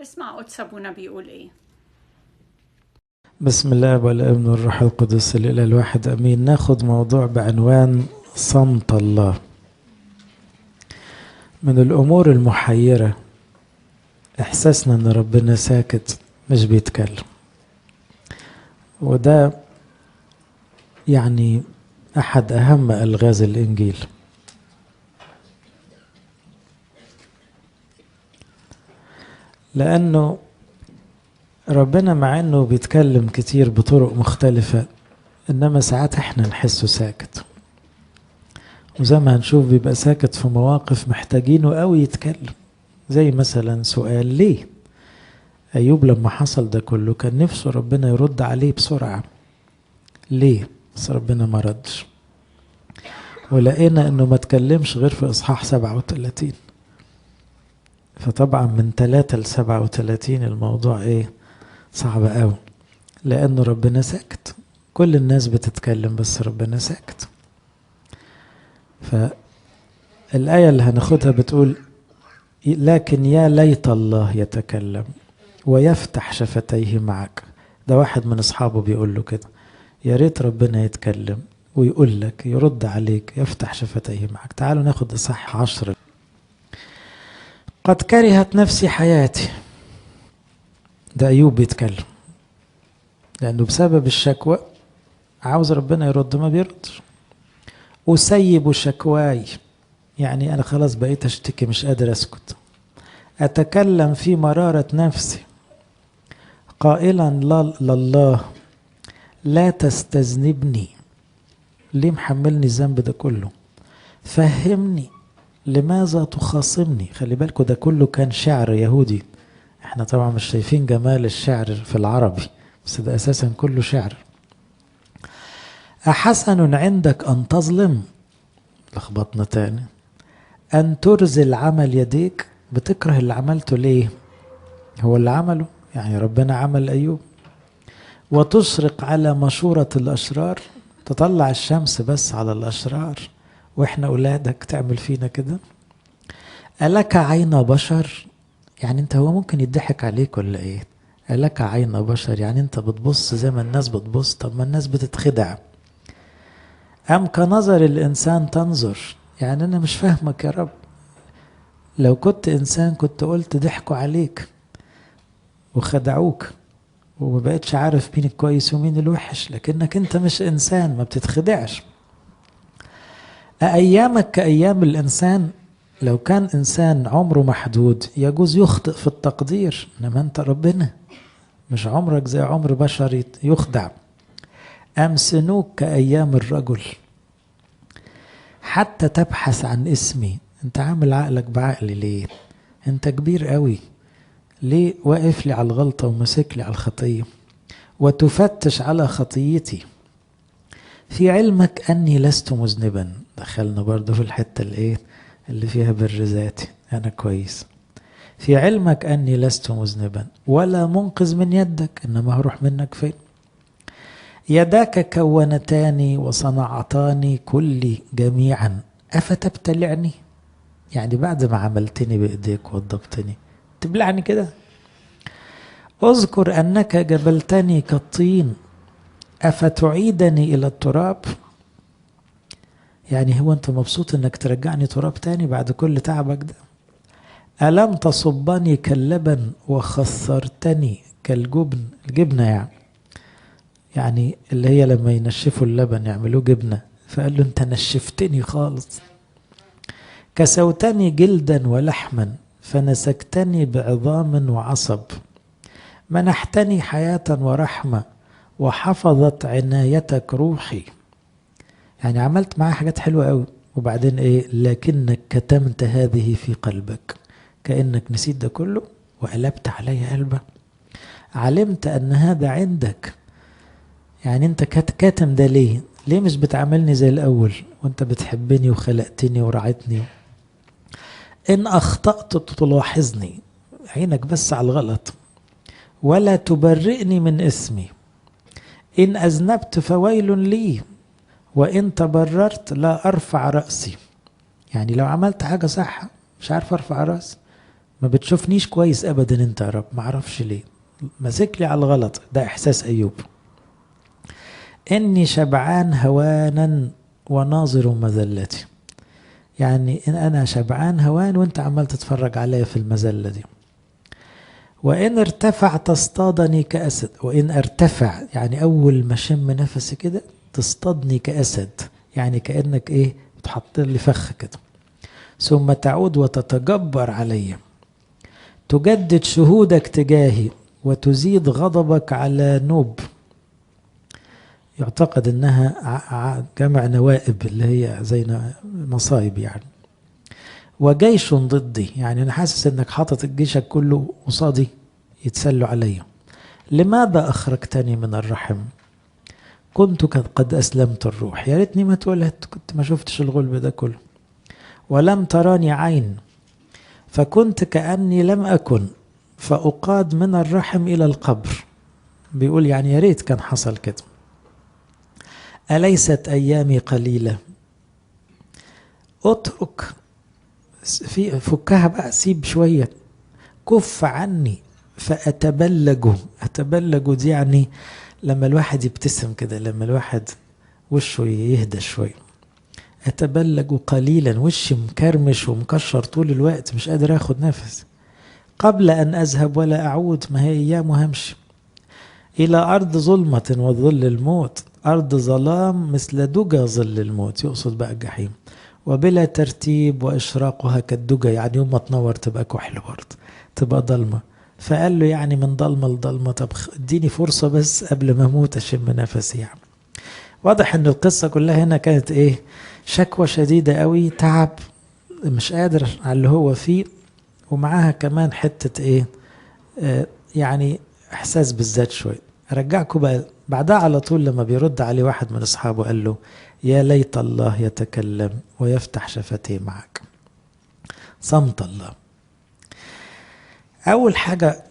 اسمع قدس أبونا بيقول إيه. بسم الله والابن والروح القدس الإله الواحد أمين. ناخد موضوع بعنوان صمت الله. من الأمور المحيرة إحساسنا أن ربنا ساكت مش بيتكلم، وده يعني أحد أهم ألغاز الإنجيل. لأنه ربنا مع أنه بيتكلم كتير بطرق مختلفة، إنما ساعات إحنا نحسه ساكت، وزي ما هنشوف بيبقى ساكت في مواقف محتاجينه قوي يتكلم، زي مثلا سؤال ليه. أيوب لما حصل ده كله كان نفسه ربنا يرد عليه بسرعة، ليه؟ بس ربنا ما ردش، ولقينا أنه ما تكلمش غير في إصحاح 37. فطبعا من 3 ل 37 الموضوع إيه؟ صعب قوي، لأنه ربنا ساكت، كل الناس بتتكلم بس ربنا ساكت. فالآية اللي هناخدها بتقول: لكن يا ليت الله يتكلم ويفتح شفتيه معك. ده واحد من أصحابه بيقول له كده، يا ريت ربنا يتكلم ويقول لك، يرد عليك، يفتح شفتيه معك. تعالوا ناخد إصحاح 10. قد كرهت نفسي حياتي. ده أيوب بيتكلم، لأنه بسبب الشكوى عاوز ربنا يرد ما بيردش. أسيب شكواي، يعني أنا خلاص بقيت أشتكي مش قادر أسكت. أتكلم في مرارة نفسي قائلا لله لا تستذنبني. ليه محملني الذنب ده كله؟ فهمني لماذا تخاصمني. خلي بالكوا ده كله كان شعر يهودي، احنا طبعا مش شايفين جمال الشعر في العربي، بس ده اساسا كله شعر. أحسن عندك أن تظلم؟ لخبطنا تاني. أن ترزل عمل يديك. بتكره اللي عملته ليه؟ هو اللي عمله، يعني ربنا عمل أيوب. وتشرق على مشورة الأشرار، تطلع الشمس بس على الأشرار، وإحنا أولادك تعمل فينا كده؟ ألك عين بشر؟ يعني أنت هو ممكن يضحك عليك ولا إيه؟ ألك عين بشر، يعني أنت بتبص زي ما الناس بتبص؟ طب ما الناس بتتخدع. أم كنظر الإنسان تنظر؟ يعني أنا مش فاهمك يا رب، لو كنت إنسان كنت قلت ضحكوا عليك وخدعوك وما بقتش عارف مين الكويس ومين الوحش، لكنك أنت مش إنسان، ما بتتخدعش. أيامك كأيام الإنسان؟ لو كان إنسان عمره محدود يجوز يخطئ في التقدير، إنما أنت ربنا مش عمرك زي عمر بشر يخدع. أم سنوك كأيام الرجل حتى تبحث عن اسمي. أنت عامل عقلك بعقلي ليه؟ أنت كبير قوي، ليه واقف لي على الغلطة وماسك لي على الخطية؟ وتفتش على خطيتي في علمك أني لست مذنبا. دخلنا برضو في الحتة الإيه اللي فيها بر ذاتي، أنا كويس. في علمك أني لست مذنبا ولا منقذ من يدك، إنما هروح منك فين؟ يداك كونتاني وصنعتاني كلي جميعا أفتبتلعني؟ يعني بعد ما عملتني بإيديك وضبتني تبلعني كده؟ أذكر أنك جبلتني كالطين أفتعيدني إلى التراب؟ يعني هو أنت مبسوط أنك ترجعني تراب تاني بعد كل تعبك ده؟ ألم تصبني كاللبن وخثرتني كالجبن؟ الجبنة يعني اللي هي لما ينشفوا اللبن يعملوه جبنة، فقال له أنت نشفتني خالص. كسوتني جلدا ولحما فنسكتني بعظام وعصب، منحتني حياة ورحمة وحفظت عنايتك روحي. يعني عملت معاه حاجات حلوة قوي، وبعدين ايه؟ لكنك كتمت هذه في قلبك، كأنك نسيت ده كله وقلبت علي قلبك. علمت أن هذا عندك، يعني انت كاتم ده ليه؟ ليه مش بتعاملني زي الأول وانت بتحبني وخلقتني ورعتني؟ إن أخطأت تلاحظني، عينك بس على الغلط، ولا تبرئني من اسمي. إن أذنبت فويل لي، وإن تبررت لا أرفع رأسي. يعني لو عملت حاجة صح مش عارف أرفع رأسي، ما بتشوفنيش كويس ابدا انت يا رب، ما اعرفش ليه ماسك لي على الغلط. ده احساس ايوب. اني شبعان هوانا وناظر مذلتي، يعني ان انا شبعان هوان وانت عمال تتفرج عليا في المذلة دي. وان ارتفع تصطادني كأسد، وان ارتفع يعني اول ما شم نفسي كده تصطادني كأسد، يعني كأنك ايه بتحط لي فخ كده. ثم تعود وتتجبر علي، تجدد شهودك تجاهي وتزيد غضبك على نوب. يعتقد انها جمع نوائب اللي هي زي مصايب يعني. وجيش ضدي، يعني انا حاسس انك حاطط جيشك كله قصادي يتسلوا علي. لماذا اخرجتني من الرحم؟ كنت قد اسلمت الروح، يا ريتني ما اتولدت، كنت ما شفتش الغلب ده كله. ولم تراني عين، فكنت كأني لم أكن، فأقاد من الرحم إلى القبر. بيقول يعني يا ريت كان حصل كده. أليست أيامي قليلة؟ اترك في فكها بقى، سيب شوية، كف عني فأتبلج. أتبلج دي يعني لما الواحد يبتسم كده، لما الواحد وشه يهدى شوية. أتبلج قليلا، وشي مكرمش ومكشر طول الوقت، مش قادر أخد نفس. قبل أن أذهب ولا أعود، ما هي أيام وهمشي، إلى أرض ظلمة وظل الموت، أرض ظلام مثل دجى ظل الموت، يقصد بقى الجحيم، وبلا ترتيب وإشراقها كالدجى، يعني يوم ما تنور تبقى كحل برضه، تبقى ضلمة. فقال له يعني من ضلمة لضلمة، طب اديني فرصة بس قبل ما أموت أشم نفسي يعني. واضح إن القصة كلها هنا كانت إيه؟ شكوى شديدة قوي، تعب، مش قادر على اللي هو فيه، ومعاها كمان حتة إيه؟ يعني إحساس بالذات شوية. أرجعكم بقى بعدها على طول لما بيرد عليه واحد من أصحابه قال له يا ليت الله يتكلم ويفتح شفتيه معك. صمت الله. أول حاجة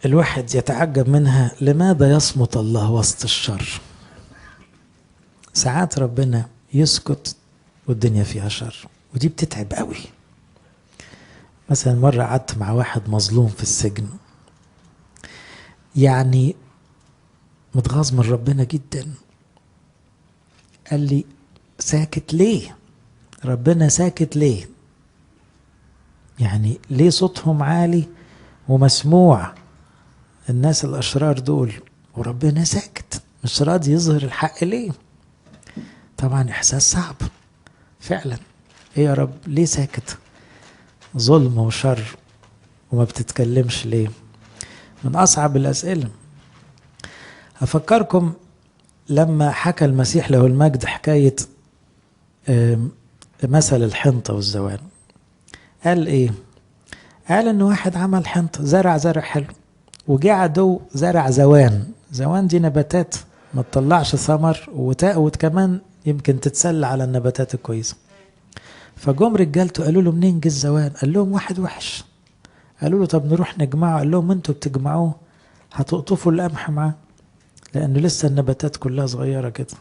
الواحد يتعجب منها، لماذا يصمت الله وسط الشر؟ ساعات ربنا يسكت والدنيا فيها شر، ودي بتتعب قوي. مثلا مرة قعدت مع واحد مظلوم في السجن، يعني متغاظ من ربنا جدا. قال لي ساكت ليه؟ ربنا ساكت ليه؟ يعني ليه صوتهم عالي ومسموع الناس الأشرار دول وربنا ساكت مش راضي يظهر الحق ليه؟ طبعا إحساس صعب فعلا. إيه يا رب ليه ساكت؟ ظلم وشر وما بتتكلمش ليه؟ من أصعب الأسئلة. أفكركم لما حكى المسيح له المجد حكاية مثل الحنطة والزوان. قال إيه؟ قال إن واحد عمل حنطة، زرع زرع حلو، وجه عدو زرع زوان. زوان دي نباتات ما تطلعش ثمر، وكمان يمكن تتسلى على النباتات الكويسة. فجم رجالته قالوا له منين جه الزوان؟ قال لهم واحد وحش. قالوا له طب نروح نجمعه. قال لهم انتوا بتجمعوه هتقطفوا القمح معاه، لأنه لسه النباتات كلها صغيرة كده.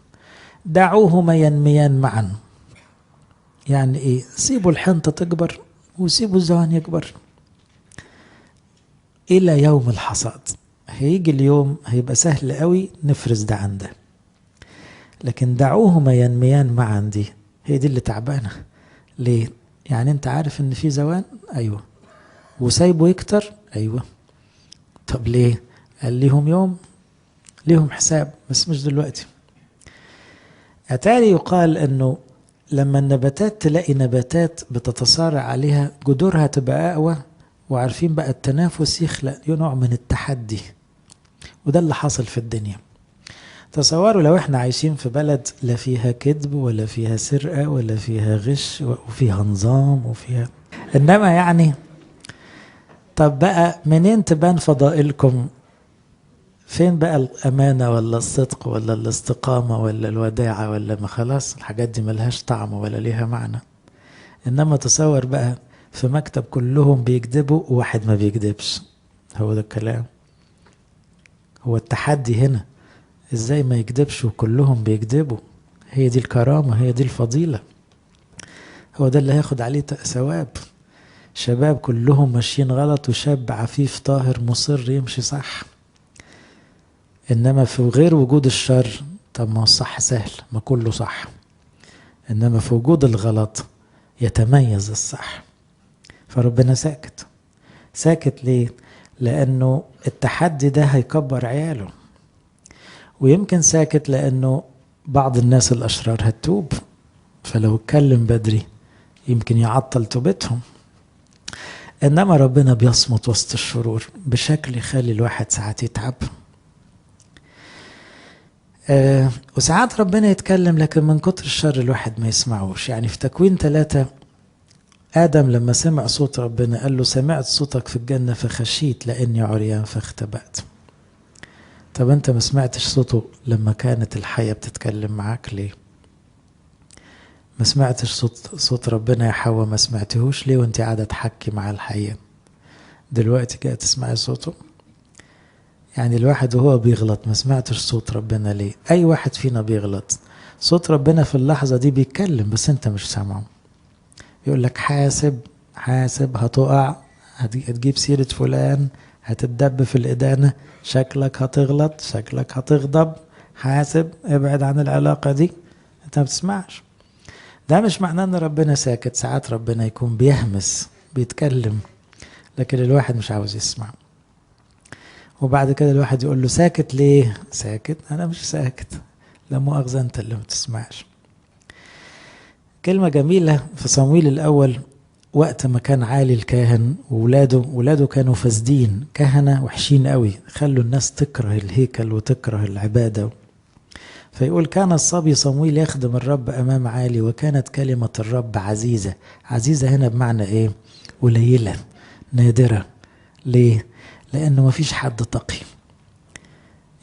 دعوهما ينميان معا. يعني ايه؟ سيبوا الحنطة تكبر وسيبوا الزوان يكبر إلى يوم الحصاد. هيجي اليوم هيبقى سهل قوي نفرز ده عن ده، لكن دعوهما ينميان معا دي هي دي اللي تعبانة. ليه؟ يعني انت عارف ان في زوان، ايوه، وسايبه يكتر، ايوه، طب ليه؟ قال ليهم يوم، ليهم حساب، بس مش دلوقتي. أتاري يقال انه لما النباتات تلاقي نباتات بتتصارع عليها جذورها تبقى اقوى، وعارفين بقى التنافس يخلق نوع من التحدي، وده اللي حصل في الدنيا. تصوروا لو احنا عايشين في بلد لا فيها كذب ولا فيها سرقة ولا فيها غش وفيها نظام وفيها، انما يعني طب بقى منين تبان فضائلكم؟ فين بقى الأمانة ولا الصدق ولا الاستقامة ولا الوداعة ولا ما خلاص الحاجات دي ملهاش طعم ولا ليها معنى. إنما تصور بقى في مكتب كلهم بيكذبوا وواحد ما بيكذبش. هو ده الكلام، هو التحدي هنا، ازاي ما يكذبش وكلهم بيكذبوا؟ هي دي الكرامة، هي دي الفضيلة، هو ده اللي هياخد عليه ثواب. شباب كلهم ماشيين غلط وشاب عفيف طاهر مصر يمشي صح. إنما في غير وجود الشر، طب ما هو الصح سهل، ما كله صح. إنما في وجود الغلط يتميز الصح. فربنا ساكت. ساكت ليه؟ لأنه التحدي ده هيكبر عياله. ويمكن ساكت لأنه بعض الناس الأشرار هتوب، فلو اتكلم بدري يمكن يعطل توبتهم. إنما ربنا بيصمت وسط الشرور بشكل يخلي الواحد ساعات يتعب. وساعات ربنا يتكلم لكن من كتر الشر الواحد ما يسمعوش. يعني في تكوين 3 آدم لما سمع صوت ربنا قال له سمعت صوتك في الجنة فخشيت لأني عريان فاختبأت. طب أنت ما سمعتش صوته لما كانت الحية بتتكلم معاك ليه؟ ما سمعتش صوت ربنا يا حواء، ما سمعتهوش ليه وانت قاعدة تحكي مع الحية؟ دلوقتي جاي تسمعي صوته؟ يعني الواحد وهو بيغلط ما سمعتش صوت ربنا ليه؟ أي واحد فينا بيغلط صوت ربنا في اللحظة دي بيتكلم بس انت مش سامعه. يقول لك حاسب حاسب، هتقع، هتجيب سيرة فلان، هتتدب في الإدانة، شكلك هتغلط، شكلك هتغضب، حاسب، ابعد عن العلاقة دي. انت ما بتسمعش. ده مش معناه ان ربنا ساكت، ساعات ربنا يكون بيهمس بيتكلم لكن الواحد مش عاوز يسمع. وبعد كده الواحد يقول له ساكت ليه؟ ساكت؟ انا مش ساكت، لا مؤاخذة انت اللي ما بتسمعش. كلمة جميلة في صمويل الأول وقت ما كان عالي الكاهن وولاده، ولاده كانوا فاسدين، كهنة وحشين قوي، خلوا الناس تكره الهيكل وتكره العبادة. فيقول كان الصبي صمويل يخدم الرب أمام عالي وكانت كلمة الرب عزيزة. عزيزة هنا بمعنى إيه؟ قليلة، نادرة. ليه؟ لأنه ما فيش حد تقي.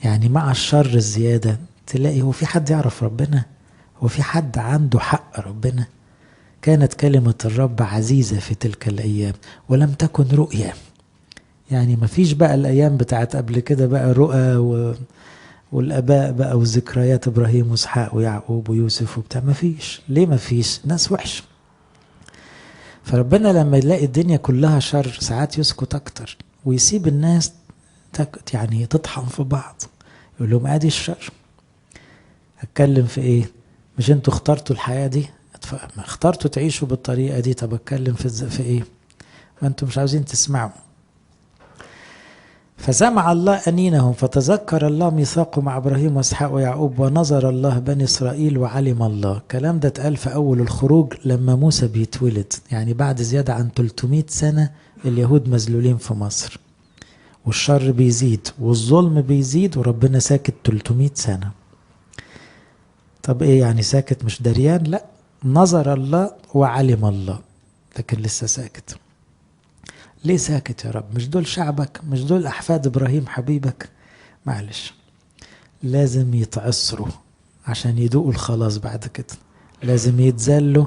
يعني مع الشر الزيادة تلاقي هو في حد يعرف ربنا؟ هو في حد عنده حق ربنا؟ كانت كلمة الرب عزيزة في تلك الأيام ولم تكن رؤية. يعني ما فيش بقى الأيام بتاعت قبل كده بقى رؤى والآباء بقى وذكريات إبراهيم وإسحاق ويعقوب ويوسف وبتاع، ما فيش. ليه ما فيش؟ ناس وحش. فربنا لما يلاقي الدنيا كلها شر ساعات يسكت أكتر ويسيب الناس يعني تطحن في بعض، يقول لهم ادي الشر. هتكلم في ايه؟ مش انتوا اخترتوا الحياة دي؟ اخترتوا تعيشوا بالطريقة دي، طب اتكلم في ايه؟ ما انتوا مش عاوزين تسمعوا. فسمع الله أنينهم فتذكر الله ميثاقه مع إبراهيم وإسحاق ويعقوب ونظر الله بني إسرائيل وعلم الله. الكلام ده اتقال في أول الخروج لما موسى بيتولد، يعني بعد زيادة عن 300 سنة اليهود مذلولين في مصر، والشر بيزيد والظلم بيزيد وربنا ساكت 300 سنة. طب ايه يعني ساكت مش دريان؟ لا، نظر الله وعلم الله، لكن لسه ساكت. ليه ساكت يا رب؟ مش دول شعبك؟ مش دول أحفاد إبراهيم حبيبك؟ معلش، لازم يتعصروا عشان يدوقوا الخلاص بعد كده، لازم يتذلوا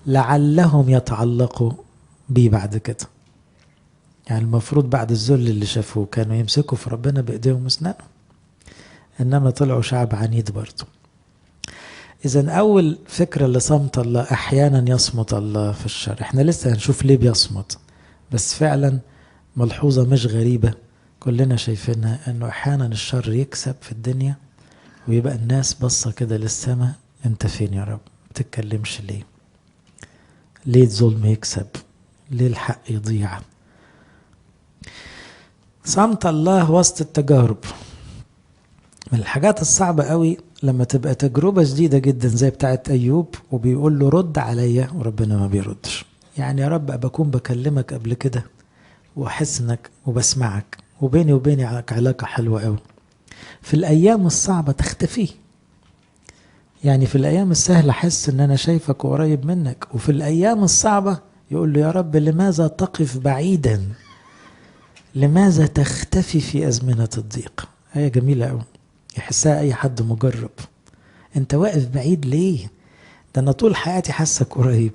لعلهم يتعلقوا بيه بعد كده. يعني المفروض بعد الذل اللي شافوه كانوا يمسكوا في ربنا بإيديهم وأسنانهم، إنما طلعوا شعب عنيد برضه. إذن أول فكرة لصمت الله، أحيانا يصمت الله في الشر. إحنا لسه هنشوف ليه بيصمت، بس فعلا ملحوظة مش غريبة كلنا شايفينها، أنه أحيانا الشر يكسب في الدنيا ويبقى الناس بصة كده للسماء، أنت فين يا رب؟ ما بتتكلمش ليه؟ ليه الظلم يكسب؟ ليه الحق يضيع؟ صمت الله وسط التجارب. من الحاجات الصعبة قوي لما تبقى تجربة جديدة جدا زي بتاعت أيوب وبيقول له رد عليا وربنا ما بيردش. يعني يا رب بكون بكلمك قبل كده وأحس إنك وبسمعك وبيني وبينك علاقة حلوة قوي، في الأيام الصعبة تختفي. يعني في الأيام السهلة أحس إن أنا شايفك وقريب منك، وفي الأيام الصعبة يقول له يا رب لماذا تقف بعيدا؟ لماذا تختفي في أزمنة الضيق؟ آية جميلة قوي يحسها أي حد مجرب. أنت واقف بعيد ليه؟ ده أنا طول حياتي حاسك قريب،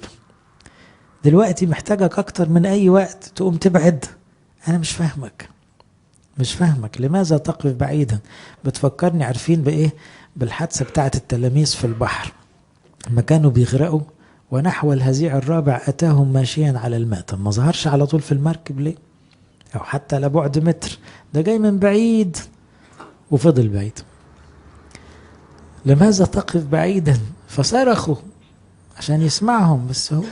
دلوقتي محتاجك أكتر من أي وقت تقوم تبعد. أنا مش فاهمك، مش فاهمك، لماذا تقف بعيدا؟ بتفكرني عارفين بإيه؟ بالحادثة بتاعت التلاميذ في البحر لما كانوا بيغرقوا ونحو الهزيع الرابع أتاهم ماشيا على الماء. طب ما ظهرش على طول في المركب ليه؟ أو حتى لبعد متر، ده جاي من بعيد وفضل بعيد. لماذا تقف بعيدا؟ فصرخوا عشان يسمعهم، بس هو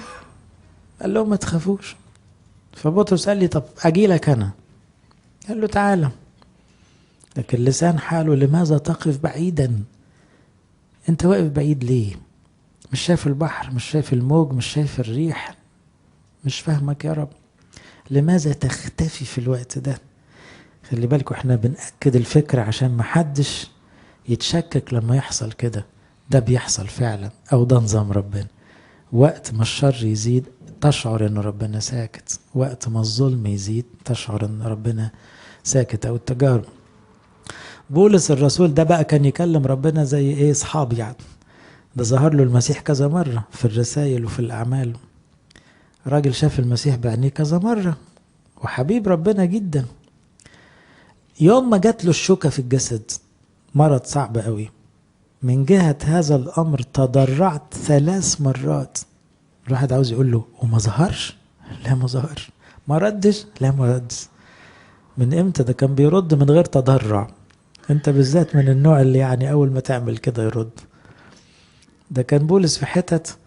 قال لهم ما تخافوش. فبطرس قال لي طب أجيلك أنا، قال له تعالى. لكن لسان حاله لماذا تقف بعيدا؟ أنت واقف بعيد ليه؟ مش شايف البحر، مش شايف الموج، مش شايف الريح، مش فاهمك يا رب. لماذا تختفي في الوقت ده؟ خلي بالكوا احنا بنأكد الفكرة عشان محدش يتشكك لما يحصل كده. ده بيحصل فعلا، أو ده نظام ربنا. وقت ما الشر يزيد تشعر ان ربنا ساكت، وقت ما الظلم يزيد تشعر ان ربنا ساكت، او التجارب. بولس الرسول ده بقى كان يكلم ربنا زي ايه؟ اصحاب يعني. ده ظهر له المسيح كذا مرة في الرسائل وفي الأعمال. راجل شاف المسيح بعينيه كذا مرة وحبيب ربنا جدا. يوم ما جات له الشوكة في الجسد، مرض صعب قوي، من جهة هذا الأمر تضرعت 3 مرات. الواحد عاوز يقول له وما ظهرش؟ لا ما ظهرش. ما ردش؟ لا ما ردش. من امتى ده كان بيرد من غير تضرع؟ انت بالذات من النوع اللي يعني أول ما تعمل كده يرد. ده كان بولس في حتت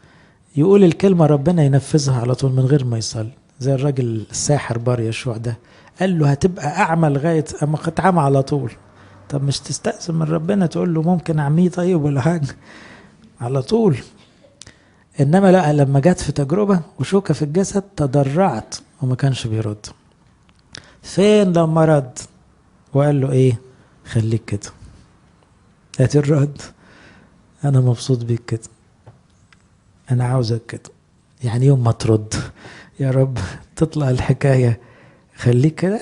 يقول الكلمة ربنا ينفذها على طول من غير ما يصلي، زي الراجل الساحر بار يشوع ده، قال له هتبقى أعمى لغاية أما اتعمى على طول. طب مش تستأذن من ربنا تقول له ممكن أعميه طيب ولا حاجة؟ على طول. إنما لا، لما جت في تجربة وشوكة في الجسد تضرعت وما كانش بيرد. فين لما رد وقال له إيه؟ خليك كده، هات الرد، أنا مبسوط بيك كده، أنا عاوزك كده. يعني يوم ما ترد يا رب تطلع الحكاية خليك كده،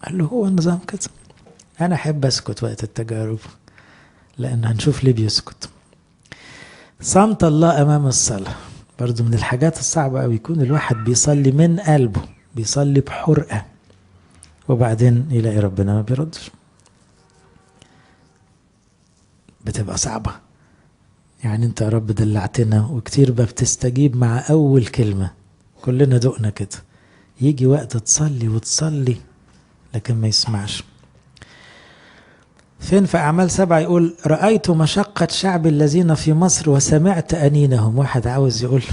قال له هو النظام كده. أنا أحب أسكت وقت التجارب، لأن هنشوف ليه بيسكت. صمت الله أمام الصلاة برضو من الحاجات الصعبة أوي، يكون الواحد بيصلي من قلبه، بيصلي بحرقة، وبعدين يلاقي ربنا ما بيردش. بتبقى صعبة. يعني انت يا رب دلعتنا وكتير بتستجيب مع أول كلمة، كلنا دقنا كده. يجي وقت تصلي وتصلي لكن ما يسمعش. فين في أعمال 7 يقول رأيت مشقة شعب الذين في مصر وسمعت أنينهم. واحد عاوز يقول،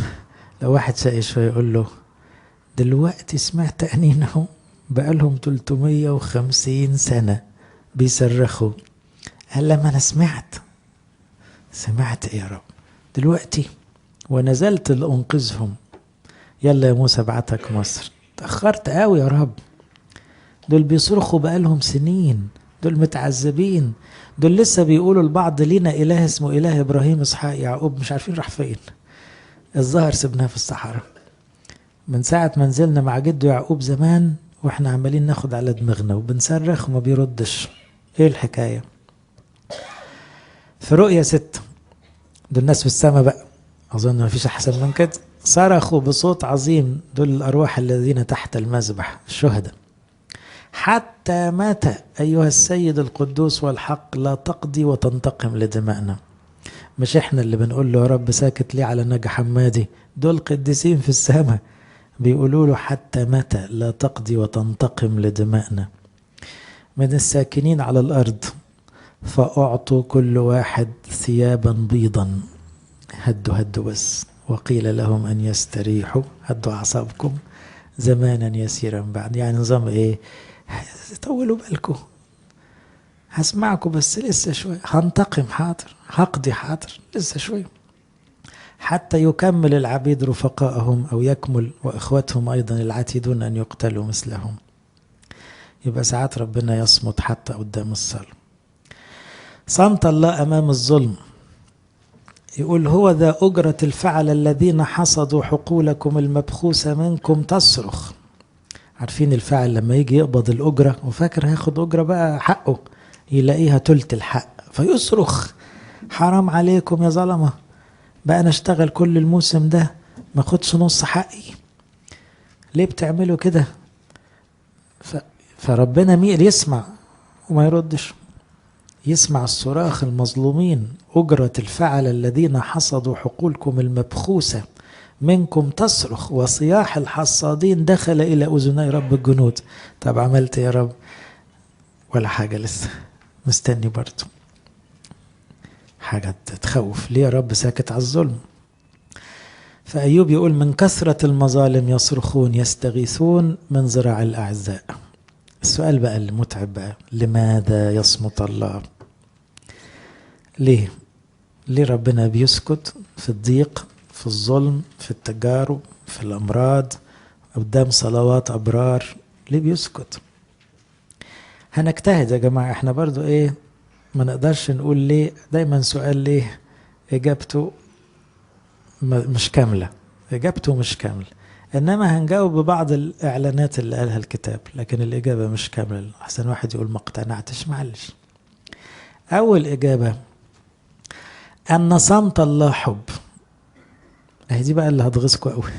لو واحد شقي شوية يقول له دلوقتي سمعت أنينهم، بقالهم 350 سنة بيصرخوا. قال لما أنا سمعت إيه يا رب دلوقتي؟ ونزلت لأنقذهم. يلا يا موسى بعتك مصر، تأخرت قوي يا رب، دول بيصرخوا بقالهم سنين، دول متعذبين، دول لسه بيقولوا البعض لينا إله اسمه إله إبراهيم إسحاق يعقوب، مش عارفين راح فين، الظاهر سبناه في الصحراء من ساعة ما نزلنا مع جده يعقوب زمان، واحنا عمالين ناخد على دماغنا وبنصرخ وما بيردش. ايه الحكاية؟ في رؤية 6، دول الناس في السماء بقى، أظن ما فيش أحسن من كده، صرخوا بصوت عظيم، دول الأرواح الذين تحت المذبح الشهداء، حتى متى أيها السيد القدوس والحق لا تقضي وتنتقم لدمائنا؟ مش احنا اللي بنقول له يا رب ساكت ليه على نجا حمادي، دول قديسين في السماء بيقولوا له حتى متى لا تقضي وتنتقم لدمائنا من الساكنين على الأرض؟ فأعطوا كل واحد ثيابا بيضا. هدوا هدوا بس، وقيل لهم أن يستريحوا، هدوا أعصابكم زمانا يسيرا بعد. يعني نظام إيه؟ طولوا بالكم، هسمعكم بس لسه شوية، هنتقم حاضر، هقضي حاضر، لسه شوية، حتى يكمل العبيد رفقائهم أو يكمل وإخوتهم أيضا العتيدون أن يقتلوا مثلهم. يبقى ساعات ربنا يصمت حتى قدام الصلاة. صمت الله أمام الظلم، يقول هو ذا أجرة الفعل الذين حصدوا حقولكم المبخوسة منكم تصرخ. عارفين الفاعل لما يجي يقبض الأجرة وفاكر هياخد أجرة بقى حقه، يلاقيها تلت الحق فيصرخ حرام عليكم يا ظلمة، بقى أنا اشتغل كل الموسم ده ما اخدش نص حقي، ليه بتعملوا كده؟ فربنا ميل يسمع وما يردش، يسمع الصراخ المظلومين. أجرة الفعل الذين حصدوا حقولكم المبخوسة منكم تصرخ، وصياح الحصادين دخل إلى أذني رب الجنود. طب عملت يا رب؟ ولا حاجة، لسه مستني برضو. حاجة تخوف، ليه يا رب ساكت على الظلم؟ فأيوب يقول من كثرة المظالم يصرخون يستغيثون من ذراع الأعزاء. السؤال بقى المتعب بقى، لماذا يصمت الله؟ ليه؟ ليه ربنا بيسكت في الضيق، في الظلم، في التجارب، في الأمراض، قدام صلوات أبرار؟ ليه بيسكت؟ هنجتهد يا جماعة، احنا برضو ايه، ما نقدرش نقول ليه. دايما سؤال ليه إجابته مش كاملة، إجابته مش كاملة، إنما هنجاوب ببعض الإعلانات اللي قالها الكتاب، لكن الإجابة مش كاملة. أحسن واحد يقول ما اقتنعتش، معلش. أول إجابة أن صمت الله حب. أهي دي بقى اللي هتغيظكوا قوي.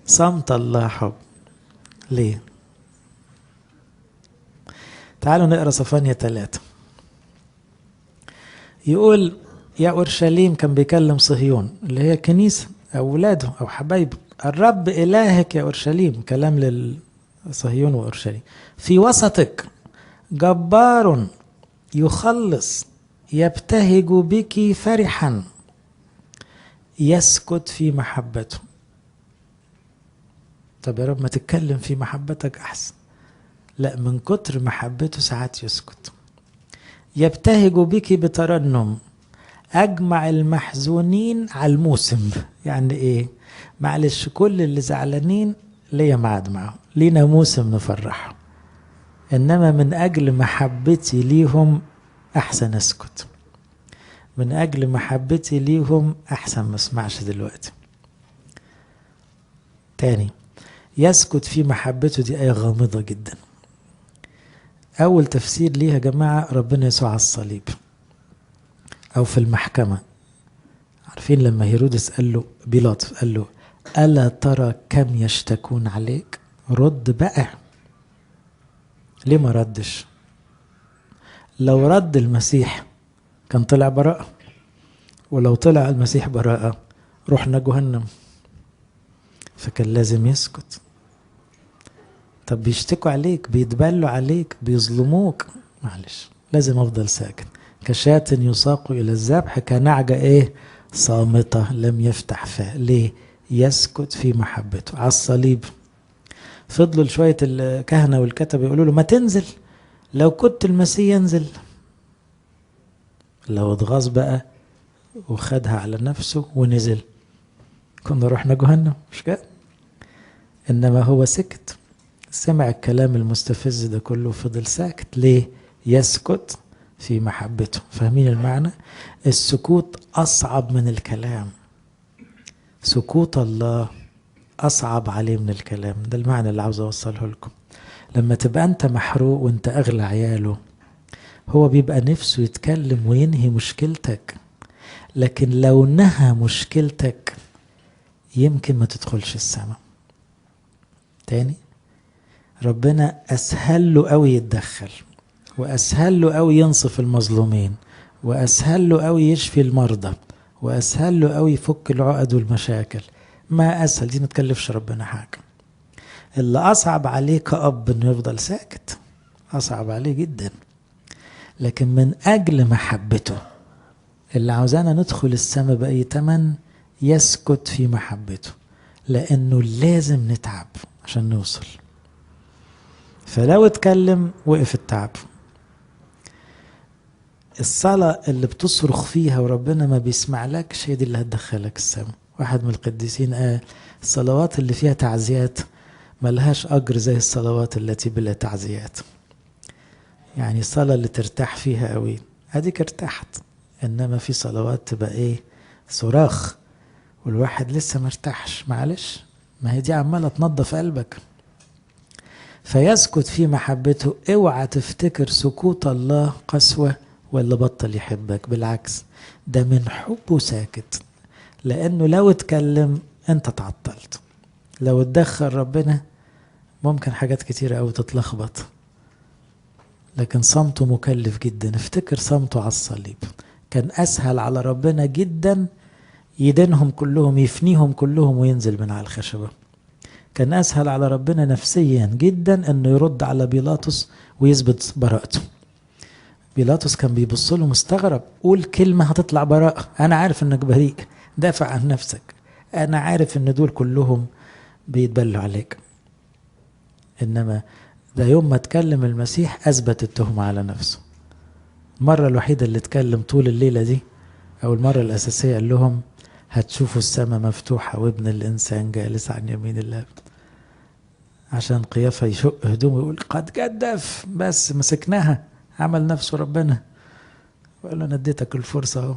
صمت الله حب. ليه؟ تعالوا نقرأ صفانية 3. يقول يا أورشليم، كان بيكلم صهيون اللي هي كنيسة أو أولاده أو حبايبه، الرب إلهك يا أورشليم، كلام للصهيون وأورشليم، في وسطك جبار يخلص يبتهج بك فرحا يسكت في محبته. طب يا رب ما تتكلم في محبتك أحسن. لا، من كتر محبته ساعات يسكت. يبتهج بك بترنم، أجمع المحزونين على الموسم. يعني إيه؟ معلش كل اللي زعلانين ليا ميعاد معاهم، لينا موسم نفرحهم، إنما من أجل محبتي ليهم أحسن أسكت، من أجل محبتي ليهم أحسن ما اسمعش دلوقتي. تاني، يسكت في محبته، دي آية غامضة جدا. أول تفسير ليها يا جماعة ربنا يسوع على الصليب أو في المحكمة. عارفين لما هيرودس قال له، بيلاطس قال له ألا ترى كم يشتكون عليك؟ رد بقى. ليه ما ردش؟ لو رد المسيح كان طلع براءة، ولو طلع المسيح براءة رحنا جهنم، فكان لازم يسكت. طب بيشتكوا عليك، بيتبلوا عليك، بيظلموك، معلش لازم أفضل ساكت. كشاة يساق إلى الذبح، كنعجة إيه؟ صامتة لم يفتح فاه. ليه؟ يسكت في محبته. على الصليب فضلوا شوية الكهنة والكتب يقولوا له ما تنزل، لو كنت المسيح ينزل. لو اتغاظ بقى وخدها على نفسه ونزل كنا رحنا جهنم، مش كده؟ إنما هو سكت، سمع الكلام المستفز ده كله وفضل ساكت. ليه؟ يسكت في محبته. فاهمين المعنى؟ السكوت أصعب من الكلام، سكوت الله أصعب عليه من الكلام. ده المعنى اللي عاوز أوصله لكم. لما تبقى أنت محروق وأنت أغلى عياله، هو بيبقى نفسه يتكلم وينهي مشكلتك، لكن لو نهى مشكلتك يمكن ما تدخلش السماء. تاني، ربنا أسهل له قوي يتدخل، وأسهل له قوي ينصف المظلومين، وأسهل له قوي يشفي المرضى، وأسهل له قوي يفك العقد والمشاكل. ما أسهل دي، ما تكلفش ربنا حاجة. اللي أصعب عليه كأب إنه يفضل ساكت، أصعب عليه جدا، لكن من أجل محبته اللي عاوزانا ندخل السماء بأي تمن يسكت في محبته، لأنه لازم نتعب عشان نوصل. فلو اتكلم وقف التعب. الصلاة اللي بتصرخ فيها وربنا ما بيسمع لكش هي دي اللي هتدخلك السماء. واحد من القديسين قال الصلوات اللي فيها تعزيات ملهاش أجر زي الصلوات التي بلا تعزيات. يعني الصلاة اللي ترتاح فيها قوي اديك ارتحت، انما في صلوات تبقى ايه؟ صراخ، والواحد لسه مرتاحش. معلش، ما هي دي عمالة تنظف قلبك. فيسكت في محبته. اوعى تفتكر سكوت الله قسوة ولا بطل يحبك، بالعكس ده من حبه ساكت، لانه لو اتكلم انت تعطلت، لو اتدخل ربنا ممكن حاجات كتيرة قوي تتلخبط. لكن صمته مكلف جدا. افتكر صمته على الصليب كان اسهل على ربنا جدا يدينهم كلهم، يفنيهم كلهم وينزل من على الخشبة. كان أسهل على ربنا نفسيا جدا أنه يرد على بيلاطس ويثبت براءته. بيلاطس كان بيبص له مستغرب، قول كلمة هتطلع براءة، أنا عارف أنك بريء، دافع عن نفسك، أنا عارف أن دول كلهم بيتبلوا عليك. إنما ده يوم ما اتكلم المسيح أثبت التهمة على نفسه. المرة الوحيدة اللي اتكلم طول الليلة دي، أو المرة الأساسية، قال لهم هتشوفوا السماء مفتوحة وابن الإنسان جالس عن يمين الله. عشان قيافة يشق هدومه ويقول قد جدف، بس مسكناها، عمل نفسه ربنا، وقال له أنا اديتك الفرصة اهو.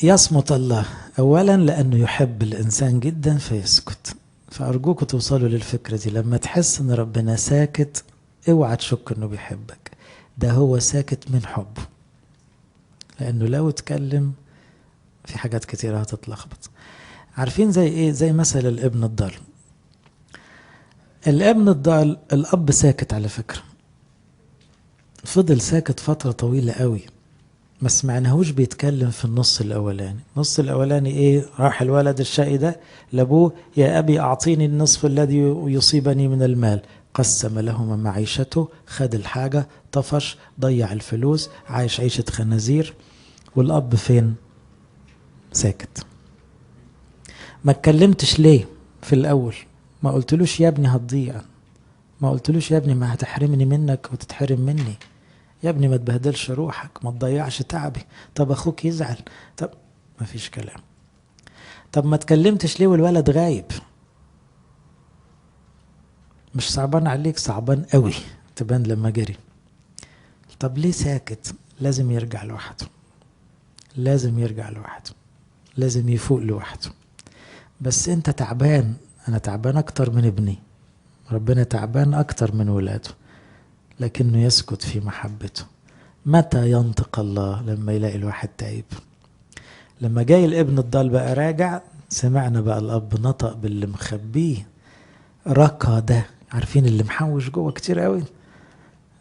يصمت الله أولا لأنه يحب الإنسان جدا فيسكت. فأرجوكم توصلوا للفكرة دي، لما تحس إن ربنا ساكت اوعى تشك إنه بيحبك، ده هو ساكت من حبه، لأنه لو اتكلم في حاجات كتيرة هتتلخبط. عارفين زي إيه؟ زي مثل الابن الضال. الابن الضال الأب ساكت على فكرة، فضل ساكت فترة طويلة قوي، ما سمعناهوش بيتكلم في النص الأولاني. النص الأولاني إيه؟ راح الولد الشقي ده لأبوه، يا أبي أعطيني النصف الذي يصيبني من المال. قسم لهما معيشته، خد الحاجة، طفش، ضيع الفلوس، عايش عيشة خنازير. والأب فين؟ ساكت. ما اتكلمتش ليه في الأول؟ ما قلتلوش يا ابني هتضيع، ما قلتلوش يا ابني ما هتحرمني منك وتتحرم مني، يا ابني ما تبهدلش روحك، ما تضيعش تعبي، طب اخوك يزعل، طب ما فيش كلام. طب ما اتكلمتش ليه والولد غايب؟ مش صعبان عليك؟ صعبان قوي تبان لما جري. طب ليه ساكت؟ لازم يرجع لوحده، لازم يرجع لوحده، لازم يفوق لوحده. بس انت تعبان، انا تعبان اكتر من ابني، ربنا تعبان اكتر من ولاده، لكنه يسكت في محبته. متى ينطق الله؟ لما يلاقي الواحد تعب. لما جاي الابن الضال بقى راجع، سمعنا بقى الاب نطق باللي مخبيه، ركض. عارفين اللي محوش جوه كتير قوي،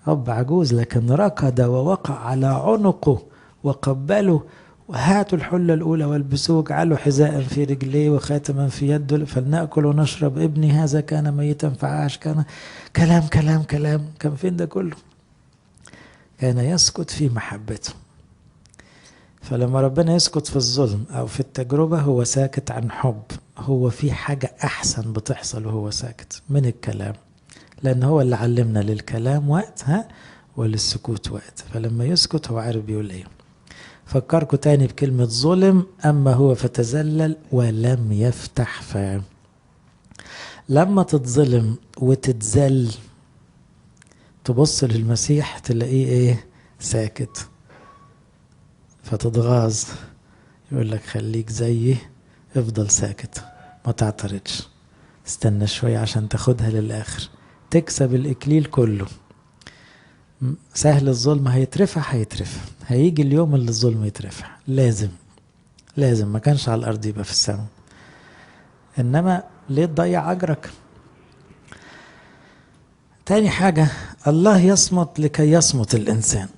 اب عجوز، لكن ركض ووقع على عنقه وقبله، وهاتوا الحلة الأولى والبسوه، اجعلوا حذاء في رجليه وخاتما في يده، فلنأكل ونشرب، ابني هذا كان ميتا فعاش. كان كلام كلام كلام، كان فين ده كله؟ كان يسكت في محبته. فلما ربنا يسكت في الظلم أو في التجربة هو ساكت عن حب، هو في حاجة أحسن بتحصل وهو ساكت من الكلام، لأن هو اللي علمنا للكلام وقت وللسكوت وقت. فلما يسكت هو عارف بيقول إيه. فكركوا تاني بكلمة ظلم، أما هو فتزلل ولم يفتح فاه. لما تتظلم وتتزل تبص للمسيح تلاقيه إيه؟ ساكت، فتتغاظ، يقول لك خليك زيي، افضل ساكت، ما تعترضش، استنى شوية عشان تاخدها للآخر، تكسب الإكليل كله. سهل الظلم هيترفع، هيترفع، هيجي اليوم اللي الظلم يترفع، لازم لازم، ما كانش على الأرض يبقى في السماء. إنما ليه تضيع أجرك؟ تاني حاجة، الله يصمت لكي يصمت الإنسان.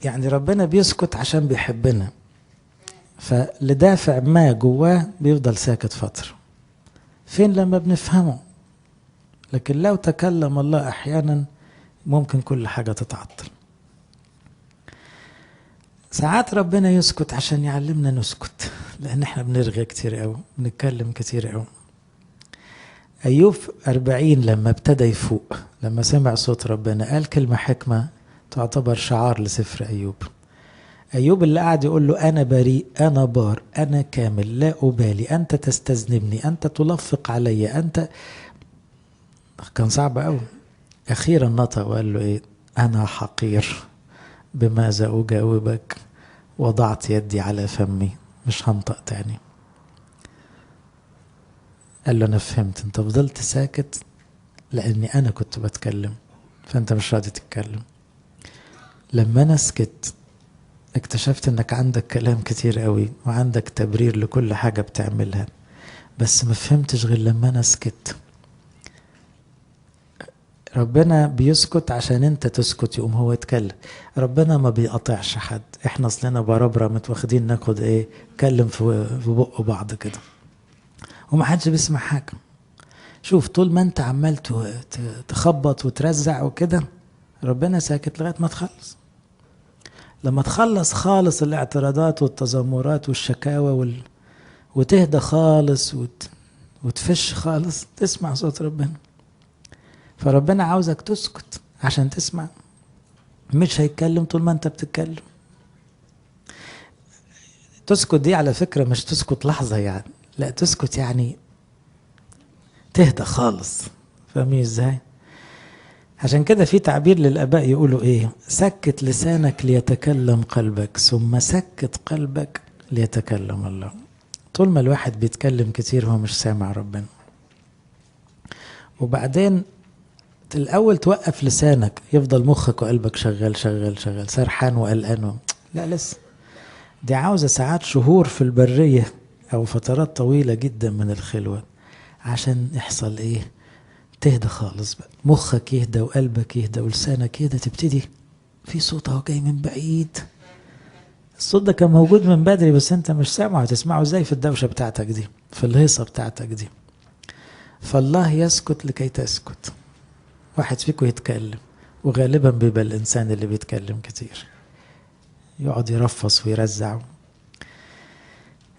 يعني ربنا بيسكت عشان بيحبنا، فلدافع ما جواه بيفضل ساكت فترة، فين لما بنفهمه. لكن لو تكلم الله أحيانا ممكن كل حاجة تتعطل. ساعات ربنا يسكت عشان يعلمنا نسكت، لأن احنا بنرغي كتير قوي، بنتكلم كتير قوي. أيوب 40 لما ابتدى يفوق، لما سمع صوت ربنا، قال كلمة حكمة تعتبر شعار لسفر أيوب. أيوب اللي قاعد يقول له أنا بريء، أنا بار، أنا كامل، لا أبالي، أنت تستذنبني، أنت تلفق علي، أنت، كان صعب قوي. أخيرا نطق وقال له إيه؟ أنا حقير، بماذا أجاوبك؟ وضعت يدي على فمي، مش هنطق تاني. قال له أنا فهمت، أنت فضلت ساكت لأني أنا كنت بتكلم، فأنت مش راضي تتكلم. لما أنا سكت اكتشفت أنك عندك كلام كتير قوي وعندك تبرير لكل حاجة بتعملها، بس ما فهمتش غير لما أنا سكت. ربنا بيسكت عشان انت تسكت يقوم هو يتكلم. ربنا ما بيقطعش حد، احنا اصلنا بربرة متواخدين ناخد ايه، كلم في بق بعض كده ومحدش بيسمع حاجة. شوف، طول ما انت عمال تخبط وترزع وكده ربنا ساكت لغاية ما تخلص. لما تخلص خالص الاعتراضات والتذمرات والشكاوى وتهدى خالص وتفش خالص، تسمع صوت ربنا. فربنا عاوزك تسكت عشان تسمع، مش هيتكلم طول ما انت بتتكلم. تسكت دي على فكرة مش تسكت لحظة يعني، لا تسكت يعني تهدى خالص. فاهمين ازاي؟ عشان كده في تعبير للآباء يقولوا ايه؟ سكت لسانك ليتكلم قلبك، ثم سكت قلبك ليتكلم الله. طول ما الواحد بيتكلم كتير هو مش سامع ربنا. وبعدين الأول توقف لسانك، يفضل مخك وقلبك شغال شغال شغال، سرحان وقلقان. لا لسه، دي عاوزة ساعات شهور في البرية أو فترات طويلة جدا من الخلوة عشان يحصل إيه؟ تهدى خالص بقى، مخك يهدى وقلبك يهدى ولسانك يهدى، تبتدي في صوت اهو جاي من بعيد. الصوت ده كان موجود من بدري بس انت مش سامعه، هتسمعه ازاي في الدوشة بتاعتك دي، في الهيصة بتاعتك دي؟ فالله يسكت لكي تسكت. واحد فيكم يتكلم، وغالبا بيبقى الإنسان اللي بيتكلم كتير، يقعد يرفص ويرزع.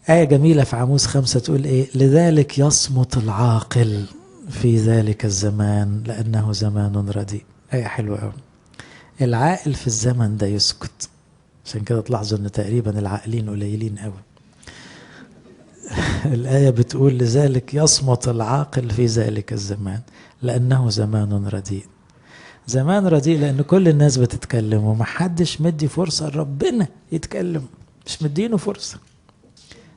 آية جميلة في عاموس 5 تقول إيه؟ لذلك يصمت العاقل في ذلك الزمان لأنه زمان رديء. آية حلوة أوي. العاقل في الزمن ده يسكت. عشان كده تلاحظوا إن تقريبا العاقلين قليلين أوي. الآية بتقول لذلك يصمت العاقل في ذلك الزمان لأنه زمان رديء. زمان رديء لأن كل الناس بتتكلم ومحدش مدي فرصة لربنا يتكلم، مش مدينه فرصة.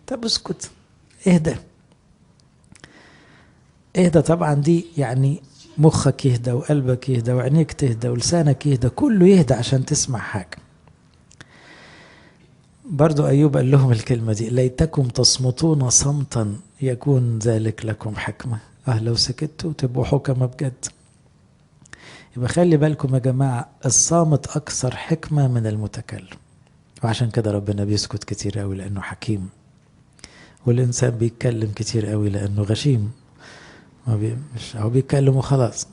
طب اسكت، اهدى اهدى. طبعا دي يعني مخك يهدى وقلبك يهدى وعينيك تهدى ولسانك يهدى، كله يهدى عشان تسمع حاجة. برضو أيوب قال لهم الكلمة دي، ليتكم تصمتون صمتا يكون ذلك لكم حكمة. لو سكتوا تبقوا حكمة بجد. يبقى خلي بالكم يا جماعة، الصامت أكثر حكمة من المتكلم. وعشان كده ربنا بيسكت كتير قوي لأنه حكيم، والإنسان بيتكلم كتير قوي لأنه غشيم، ما مش هو بيتكلم وخلاص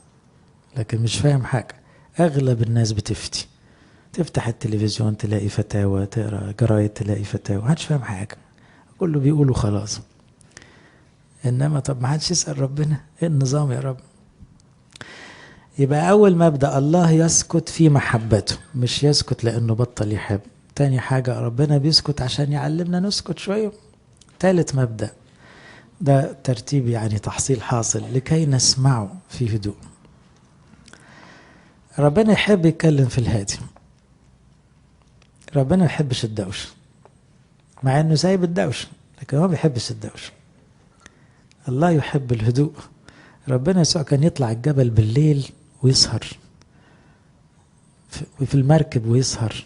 لكن مش فاهم حاجة. أغلب الناس بتفتي، تفتح التلفزيون تلاقي فتاوى، تقرأ جرايد تلاقي فتاوى، محدش فاهم حاجة، كله بيقولوا خلاص. إنما طب محدش يسأل ربنا إيه النظام يا رب؟ يبقى أول مبدأ الله يسكت في محبته، مش يسكت لأنه بطل يحب. تاني حاجة ربنا بيسكت عشان يعلمنا نسكت شوية. تالت مبدأ، ده ترتيب يعني تحصيل حاصل، لكي نسمعه في هدوء. ربنا يحب يتكلم في الهادي، ربنا ما يحبش الدوشة، مع انه سايب الدوشة لكن هو ما بيحبش الدوشة. الله يحب الهدوء. ربنا يسوع كان يطلع الجبل بالليل ويسهر في المركب ويسهر.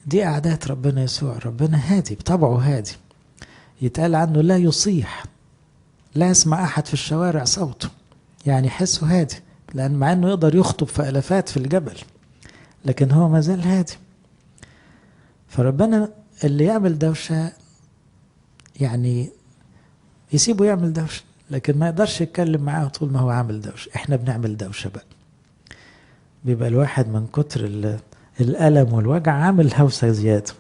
دي عادات ربنا يسوع. ربنا هادي بطبعه، هادي. يتقال عنه لا يصيح، لا يسمع أحد في الشوارع صوته، يعني حسه هادي، لأن مع أنه يقدر يخطب في ألفات في الجبل لكن هو ما زال هادي. فربنا اللي يعمل دوشة يعني يسيبه يعمل دوشة، لكن ما يقدرش يتكلم معاه طول ما هو عامل دوشة. احنا بنعمل دوشة بقى، بيبقى الواحد من كتر الألم والوجع عامل هوسة زيادة.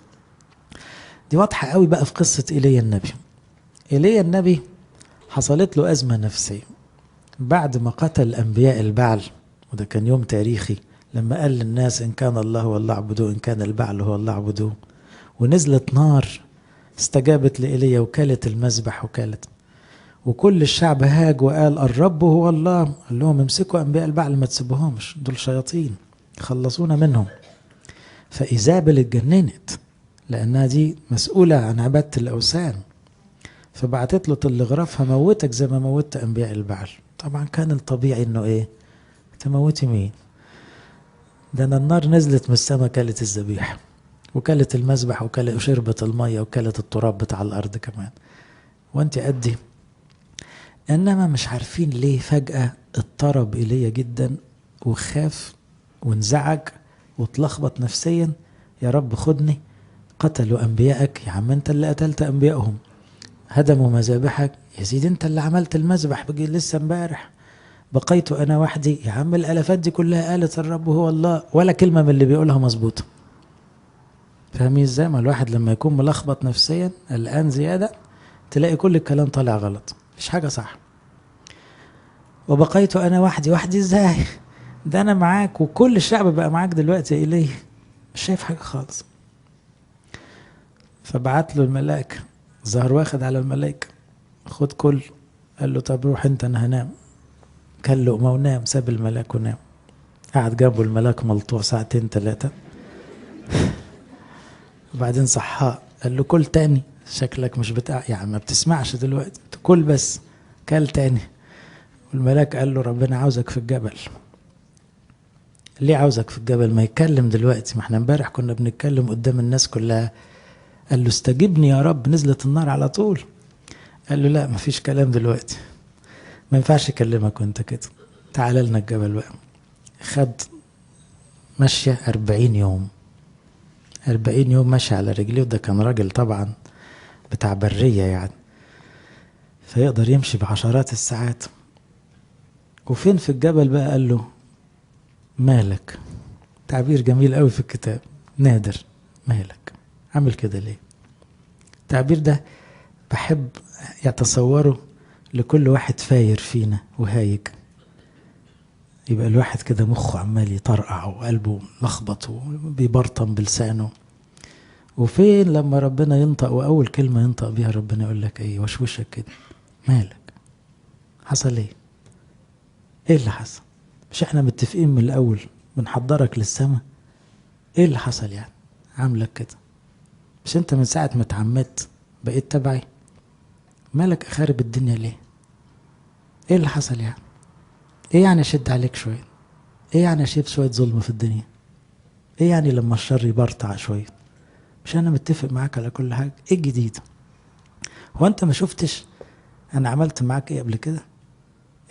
دي واضحة قوي بقى في قصة إيليا النبي. إيليا النبي حصلت له أزمة نفسية بعد ما قتل أنبياء البعل، وده كان يوم تاريخي لما قال للناس إن كان الله هو الله اعبدوه، إن كان البعل هو الله اعبدوه، ونزلت نار استجابت لإيليا وكلت المذبح وكلت، وكل الشعب هاج وقال الرب هو الله. قال لهم امسكوا أنبياء البعل ما تسيبوهمش، دول شياطين، خلصونا منهم. فإيزابل اتجننت لأنها دي مسؤولة عن عبادة الأوثان، فبعتت له تلغرافها موتك زي ما موتت أنبياء البعل. طبعا كان الطبيعي إنه إيه؟ تموتي مين؟ ده أنا النار نزلت من السماء كلت الذبيحة وكلت المذبح وشربت المية وكلت التراب بتاع الأرض كمان، وأنت قدي. إنما مش عارفين ليه فجأة اضطرب إيليا جدا وخاف وانزعج واتلخبط نفسيا. يا رب خدني، قتلوا أنبيائك، يا عم أنت اللي قتلت أنبيائهم، هدموا مذابحك، يا سيدي أنت اللي عملت المذبح بجي لسه امبارح، بقيت أنا وحدي، يا عم الألفات دي كلها قالت الرب هو الله، ولا كلمة من اللي بيقولها مظبوطة. فاهمين ازاي؟ ما الواحد لما يكون ملخبط نفسيا الآن زيادة تلاقي كل الكلام طالع غلط، مفيش حاجة صح. وبقيت أنا وحدي، وحدي ازاي؟ ده أنا معاك وكل الشعب بقى معاك دلوقتي يا إيليا، مش شايف حاجة خالص. فبعت له الملاك، ظهر واخد على الملائكة، خد كل، قال له طب روح انت انا هنام. كل لقمة ونام، ساب الملاك ونام. قعد جنبه الملاك ملطوع ساعتين ثلاثة، وبعدين صحاه قال له كل تاني، شكلك مش بتاع يعني ما بتسمعش دلوقتي، كل بس. كل تاني. والملاك قال له ربنا عاوزك في الجبل. ليه عاوزك في الجبل؟ ما يتكلم دلوقتي، ما احنا امبارح كنا بنتكلم قدام الناس كلها. قال له استجبني يا رب، نزلت النار على طول. قال له لا مفيش كلام دلوقتي، ما ينفعش اكلمك وانت كده، تعال لنا الجبل بقى. خد ماشية 40 يوم، 40 يوم ماشي على رجليه، وده كان راجل طبعا بتاع برية يعني، فيقدر يمشي بعشرات الساعات. وفين في الجبل بقى؟ قال له مالك. تعبير جميل قوي في الكتاب، نادر، مالك عامل كده ليه؟ التعبير ده بحب يتصوره لكل واحد فاير فينا وهايج، يبقى الواحد كده مخه عمال يطرقع وقلبه ملخبط وبيبرطم بلسانه. وفين لما ربنا ينطق، واول كلمة ينطق بيها ربنا يقول لك ايه؟ وشوشك كده، مالك؟ حصل ايه؟ ايه اللي حصل؟ مش احنا متفقين من الاول بنحضرك للسما؟ ايه اللي حصل يعني عاملك كده؟ مش انت من ساعة ما اتعمدت بقيت تبعي؟ مالك خارب الدنيا ليه؟ ايه اللي حصل يعني؟ ايه يعني اشد عليك شوية؟ ايه يعني اشيل شوية ظلم في الدنيا؟ ايه يعني لما الشر يبرطع شوية؟ مش انا متفق معاك على كل حاجة؟ ايه الجديد؟ هو انت ما شفتش انا عملت معاك ايه قبل كده؟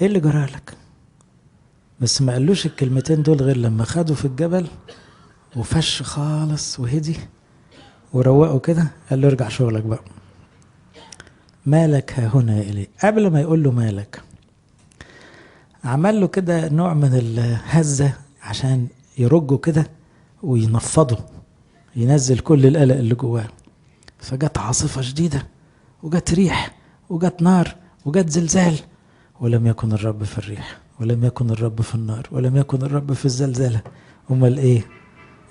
ايه اللي جرالك؟ بس ما قالوش الكلمتين دول غير لما خدوا في الجبل وفش خالص وهدي وروقوا كده، قال له ارجع شغلك بقى. مالك ها هنا يا إيليا؟ قبل ما يقول له مالك عمل له كده نوع من الهزة عشان يرجه كده وينفضه، ينزل كل القلق اللي جواه. فجت عاصفة شديدة وجت ريح وجت نار وجت زلزال، ولم يكن الرب في الريح ولم يكن الرب في النار ولم يكن الرب في الزلزلة. امال ايه؟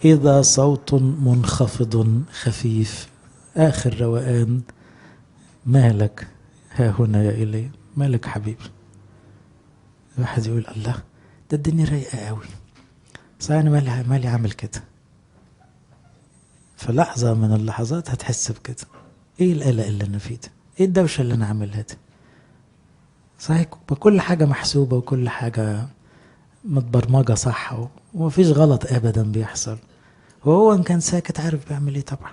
إذا صوت منخفض خفيف، آخر روقان، مالك ها هنا يا إيليا؟ مالك حبيبي؟ الواحد يقول الله ده الدنيا رايقة قوي، صحيح أنا مالي عامل كده؟ في لحظة من اللحظات هتحس بكده، إيه القلق اللي أنا فيه ده؟ إيه الدوشة اللي أنا عاملها دي؟ صحيح كل حاجة محسوبة وكل حاجة متبرمجة صح ومفيش غلط أبدا بيحصل، وهو إن كان ساكت عارف بيعمل إيه طبعا.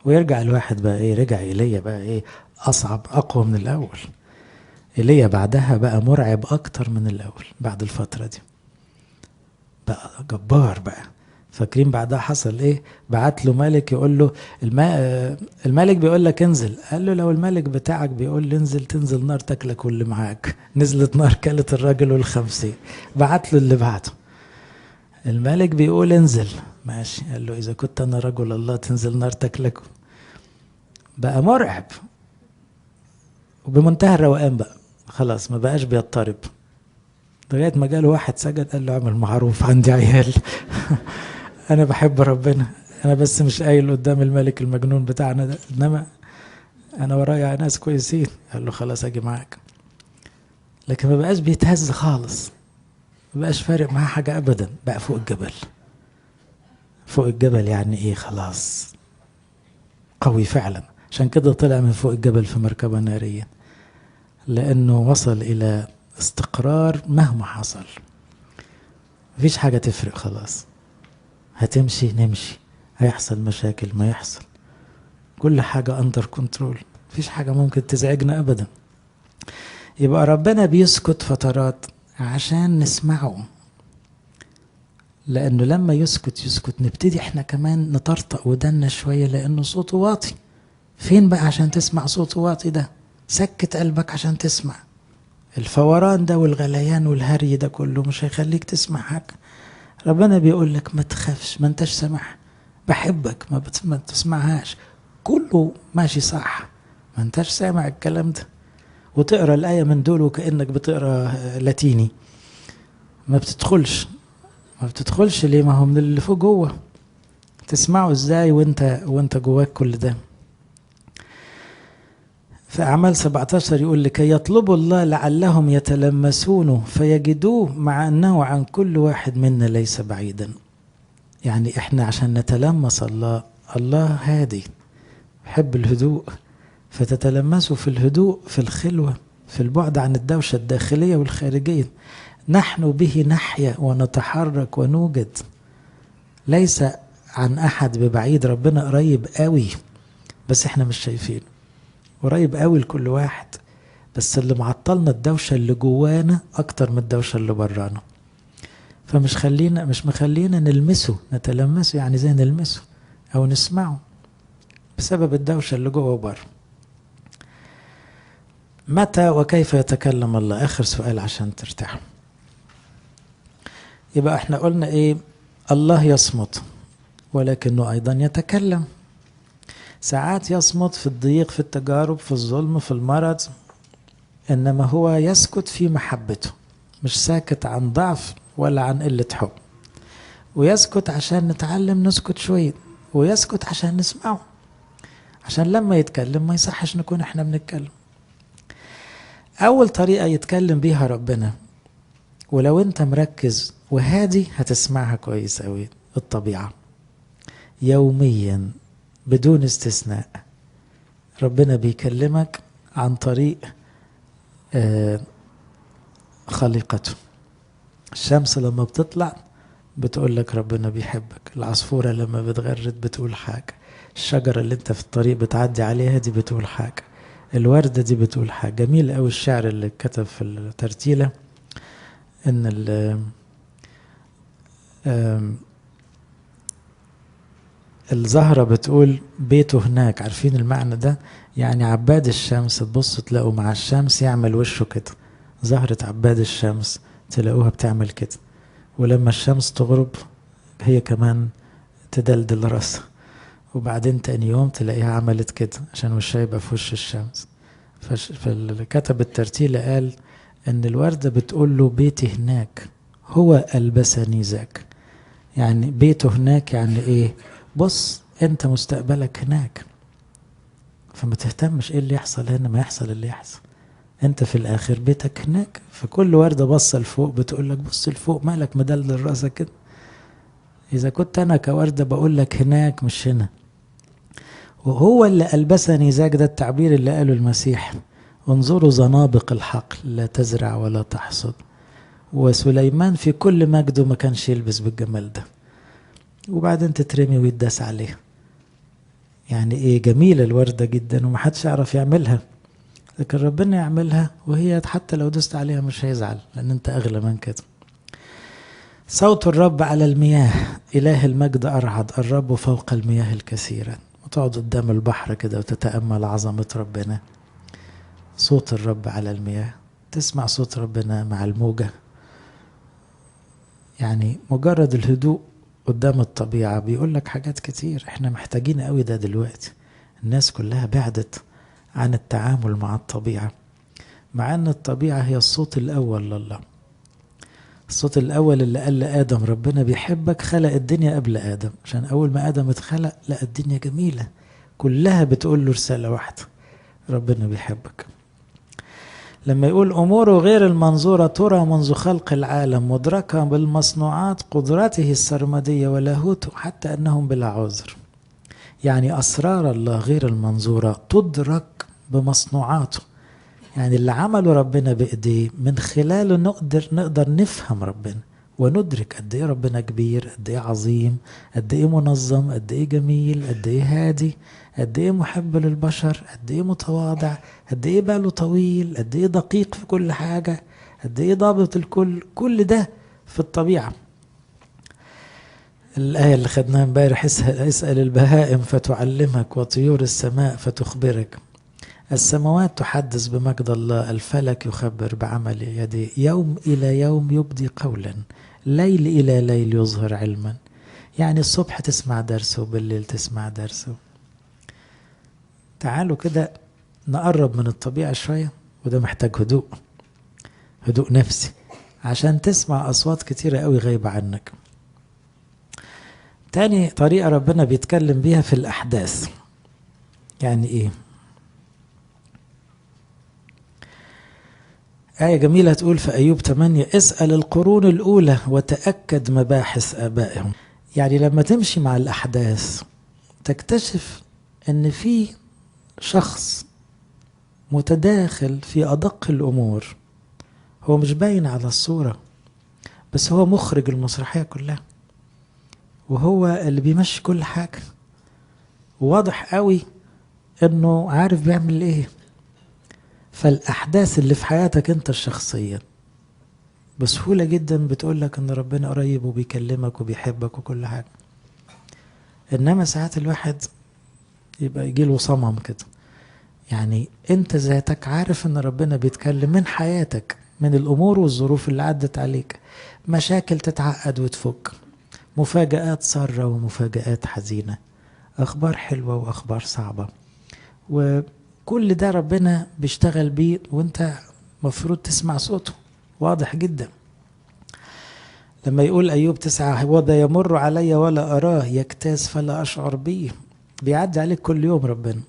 ويرجع الواحد بقى إيه؟ رجع إيليا بقى إيه؟ أصعب، أقوى من الأول. إيليا بعدها بقى مرعب أكتر من الأول، بعد الفترة دي بقى جبار بقى. فاكرين بعدها حصل إيه؟ بعت له ملك يقول له الملك بيقول لك انزل. قال له لو الملك بتاعك بيقول لي انزل تنزل نار تاكلك واللي معاك. نزلت نار كلت الراجل وال50. بعت له اللي بعته، الملك بيقول انزل، ماشي. قال له إذا كنت أنا رجل الله تنزل نار تاكلك. بقى مرعب وبمنتهى الروقان بقى، خلاص ما بقاش بيضطرب. لغاية ما جاله واحد سجد قال له اعمل معروف، عندي عيال أنا بحب ربنا، أنا بس مش قايل قدام الملك المجنون بتاعنا ده، إنما أنا ورايا ناس كويسين. قال له خلاص أجي معاك. لكن ما بقاش بيتهز خالص، ما بقاش فارق معاه حاجة أبدا، بقى فوق الجبل. فوق الجبل يعني إيه؟ خلاص قوي فعلا. عشان كده طلع من فوق الجبل في مركبة نارية، لأنه وصل إلى استقرار مهما حصل، مفيش حاجة تفرق خلاص. هتمشي نمشي، هيحصل مشاكل ما يحصل، كل حاجة under control، مفيش حاجة ممكن تزعجنا أبدا. يبقى ربنا بيسكت فترات عشان نسمعه لأنه لما يسكت يسكت نبتدي احنا كمان نطرطق ودنا شوية، لأنه صوته واطي. فين بقى عشان تسمع صوته واطي ده؟ سكت قلبك عشان تسمع. الفوران ده والغليان والهري ده كله مش هيخليك تسمع حاجة. ربنا بيقول لك ما تخافش، ما انتش سامع، بحبك، ما تسمعهاش، كله ماشي صح، ما انتش سامع الكلام ده. وتقرا الآية من دول وكأنك بتقرا لاتيني، ما بتدخلش. ما بتدخلش ليه؟ ما هو من اللي فوق جوه. تسمعه ازاي وانت جواك كل ده؟ في أعمال 17 يقول لكي يطلبوا الله لعلهم يتلمسونه فيجدوه مع أنه عن كل واحد منا ليس بعيدا. يعني احنا عشان نتلمس الله، الله هادي يحب الهدوء، فتتلمسوا في الهدوء، في الخلوة، في البعد عن الدوشة الداخلية والخارجية. نحن به نحيا ونتحرك ونوجد، ليس عن أحد ببعيد. ربنا قريب قوي بس احنا مش شايفينه، قريب قوي لكل واحد، بس اللي معطلنا الدوشة اللي جوانا أكتر من الدوشة اللي برانا، فمش خلينا، مش مخلينا نلمسه، نتلمسه، يعني زي نلمسه أو نسمعه، بسبب الدوشة اللي جوه وبره. متى وكيف يتكلم الله؟ آخر سؤال عشان ترتاح. يبقى احنا قلنا ايه؟ الله يصمت ولكنه أيضا يتكلم. ساعات يصمت في الضيق، في التجارب، في الظلم، في المرض، إنما هو يسكت في محبته، مش ساكت عن ضعف ولا عن قلة حب. ويسكت عشان نتعلم نسكت شوية، ويسكت عشان نسمعه، عشان لما يتكلم ما يصحش نكون احنا بنتكلم. أول طريقة يتكلم بيها ربنا، ولو انت مركز وهادي هتسمعها كويس أوي، الطبيعة. يوميا بدون استثناء ربنا بيكلمك عن طريق خليقته. الشمس لما بتطلع بتقول لك ربنا بيحبك، العصفورة لما بتغرد بتقول حاجة، الشجرة اللي انت في الطريق بتعدي عليها دي بتقول حاجة، الوردة دي بتقول حاجة. جميل قوي الشعر اللي كتب في الترتيلة، ان الزهرة بتقول بيته هناك. عارفين المعنى ده؟ يعني عباد الشمس تبص تلاقوا مع الشمس يعمل وشه كده، زهرة عباد الشمس تلاقوها بتعمل كده، ولما الشمس تغرب هي كمان تدلدل راسها، وبعدين تاني يوم تلاقيها عملت كده عشان وشها يبقى في وش الشمس. فاللي كتب الترتيل قال ان الوردة بتقول له بيتي هناك، هو ألبسني ذاك. يعني بيته هناك يعني ايه؟ بص انت مستقبلك هناك، فما تهتمش ايه اللي يحصل هنا، ما يحصل اللي يحصل، انت في الاخر بيتك هناك. فكل وردة بصة لفوق بتقول لك بص لفوق، مالك مدلدل راسك كده؟ اذا كنت انا كوردة بقول لك هناك مش هنا. وهو اللي ألبسني ذاك، ده التعبير اللي قاله المسيح، انظروا زنابق الحقل لا تزرع ولا تحصد. وسليمان في كل مجده ما كانش يلبس بالجمال ده، وبعدين تترمي ويتداس عليها. يعني ايه؟ جميلة الوردة جدا ومحدش يعرف يعملها، لكن ربنا يعملها وهي حتى لو دست عليها مش هيزعل، لأن انت أغلى من كده. صوت الرب على المياه، إله المجد أرعد، الرب فوق المياه الكثيرة. وتقعد قدام البحر كده وتتأمل عظمة ربنا. صوت الرب على المياه، تسمع صوت ربنا مع الموجة. يعني مجرد الهدوء قدام الطبيعة بيقول لك حاجات كتير. احنا محتاجين قوي ده دلوقتي. الناس كلها بعدت عن التعامل مع الطبيعة، مع ان الطبيعة هي الصوت الأول لله. الصوت الأول اللي قال لآدم ربنا بيحبك، خلق الدنيا قبل آدم، عشان أول ما آدم اتخلق لقى الدنيا جميلة كلها بتقول له رسالة واحدة، ربنا بيحبك. لما يقول أموره غير المنظورة ترى منذ خلق العالم مدركة بالمصنوعات قدرته السرمدية ولاهوته حتى أنهم بلا عذر. يعني أسرار الله غير المنظورة تدرك بمصنوعاته، يعني اللي عمله ربنا بإيديه من خلاله نقدر نفهم ربنا وندرك قد إيه ربنا كبير، قد إيه عظيم، قد إيه منظم، قد إيه جميل، قد إيه هادي، قد إيه محب للبشر، قد إيه متواضع، قد إيه باله طويل، قد إيه دقيق في كل حاجة، قد إيه ضابط الكل. كل ده في الطبيعة. الآية اللي خدناها امبارح، اسأل البهائم فتعلمك وطيور السماء فتخبرك. السماوات تحدث بمجد الله، الفلك يخبر بعمل يديه. يوم إلى يوم يبدي قولا، ليل إلى ليل يظهر علما. يعني الصبح تسمع درسه وبالليل تسمع درسه. تعالوا كده نقرب من الطبيعة شوية، وده محتاج هدوء، هدوء نفسي، عشان تسمع أصوات كتيرة قوي غايبة عنك. تاني طريقة ربنا بيتكلم بيها في الأحداث. يعني إيه؟ آية جميلة تقول في أيوب 8: اسأل القرون الأولى وتأكد مباحث آبائهم. يعني لما تمشي مع الأحداث تكتشف أن في شخص متداخل في أدق الأمور، هو مش باين على الصورة بس هو مخرج المسرحية كلها، وهو اللي بيمشي كل حاجة، واضح قوي أنه عارف بيعمل إيه. فالأحداث اللي في حياتك أنت الشخصية بسهولة جدا بتقولك أن ربنا قريب وبيكلمك وبيحبك وكل حاجة. إنما ساعات الواحد يبقى يجيله صمم كده، يعني أنت ذاتك عارف أن ربنا بيتكلم من حياتك، من الأمور والظروف اللي عدت عليك، مشاكل تتعقد وتفك، مفاجآت سارة ومفاجآت حزينة، أخبار حلوة وأخبار صعبة، وكل ده ربنا بيشتغل بيه وانت مفروض تسمع صوته. واضح جدا لما يقول أيوب 9: وذا يمر علي ولا أراه، يجتاز فلا أشعر به. بيعدي عليك كل يوم ربنا.